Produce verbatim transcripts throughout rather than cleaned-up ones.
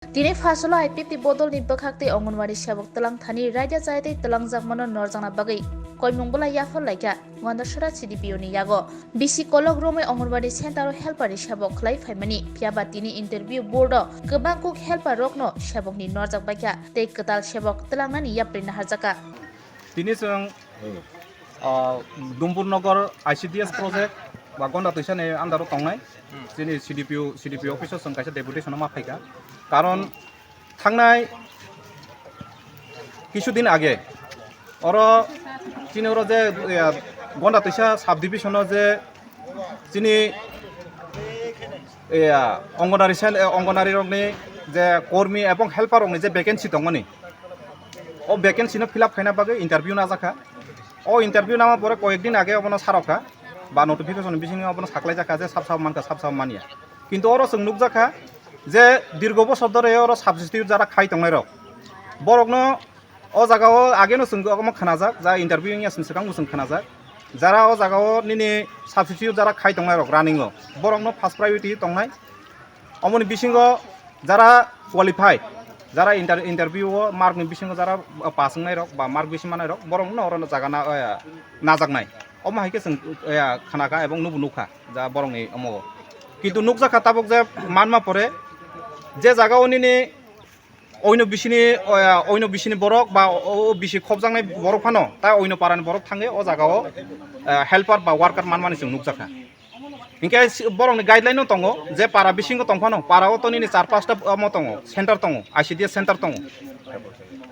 Tini Pharsalo I P F T bodolni bwkhak tei Anganwadi sebok twlang thani raida chaya tei twlangjakmano norjakna bagwi koimung bwla yaphar laikha Gandasora C D P O ni yago. Bisi kolok romwi Anganwadi center o helper ni sebok khlai phaimani, phiyaba tini interview board o kwbang kuk helper rokno sebokni norjak baikha tei kwtal sebok twlangnani yapri naharjakha. Tini chwng, ah, Dumbur Nogor I C D S project ba Gonda Twisa ni under o tongnai chini C D P O, C D P O office o chwng kaisa deputation o ma phaikha. Karon thangnai kisu din age oro chini oro je, eh, Gonda Twisa sub division o je chini, eh, Anganwadi sen-, eh, Anganwadi rokni je kormi ebong helper rokni je vacancy tongmani, o vacancy no fill up khaina bagwi interview najakha. O interview nama pore koyek din age obono sarokha ba notification ni bisingo obono saklaijakha je sab sab mankha, sab sab manya. Kintu oro chwng nukjakha je dirgo bosor dhore oro substitute jara khai tongnai rok, borokno o jaga o age no chwng omo khnajak, ja interview wngya sini swkang bo chwng khnajak, jara o jaga o nini substitute jara khai tongnai rok running o, borokno first priority tongnai. Omoni bisingo jara qualify, jara inter-, interview o mark ni bisingo jara pass wngnai rok ba mark bisi manai rok, borok no oro jaga na, eh, najaknai. Omo hai khe chwng, eh, khnakha ebong nubo nukha ja borok ni omo o. Kintu nukjakha tabuk je manma pore je jaga o nini oino bisini, eh, oino bisini borok ba o, o bisi khopjaknai borok phano ta oino parani borok thangwi o jaga o, eh, helper ba worker manmani chwng nukjakha. Hinkhe si-, borokni guideline no tongo je para bisingo tongphano, para o to nini char pasta omo tongo, center tongo, I C D S center tongo,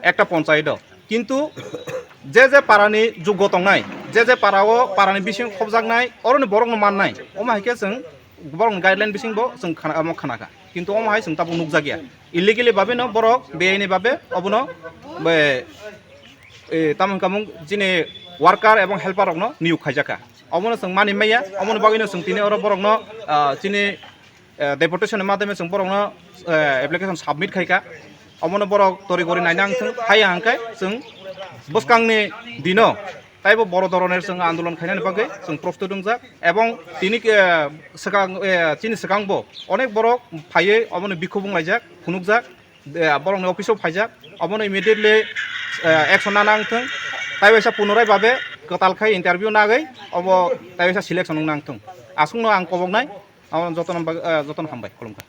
ekta ponchayat o. Kintu je je parani juggo tongnai, je je para o parani bisingo khopjaknai, oroni borokno mannai, omo hai khe chwng borokni guideline bisingbo chwng khana, omo khanakha. Kintu omo hai chwng tabuk nukjakya. Illegally babe no borok beaini babe obono be, eh, tamo hwnka mung chini worker ebong helper rokno niyok khaijakha. Omono chwng mani maya, omoni bagwino chwng tini oro borokno, ah, chini, eh, deputation ni madhyome chwng borokno, eh, application submit khaikha. Omono borok tori gori naina ang thung, haiya hwnkhe chwng bwskangni dino taibo boro doroner chwng andolon khainani bagwi chwng prostut wngjak. Ebong tini, eh, swkang, eh, chini swkangbo onek borok phaiwi omono bikhuk wnglaijak, phunukjak. Eh, borokni office o phaijak, obono immediately, eh, action nana wngthung, tai waisa punorai babe kwtal khai interview nagwi obo tai waisa selection wngna wngthung. Aswkno ang koboknai, abo jotono bag-, eh, jotono hambai, khulumkha.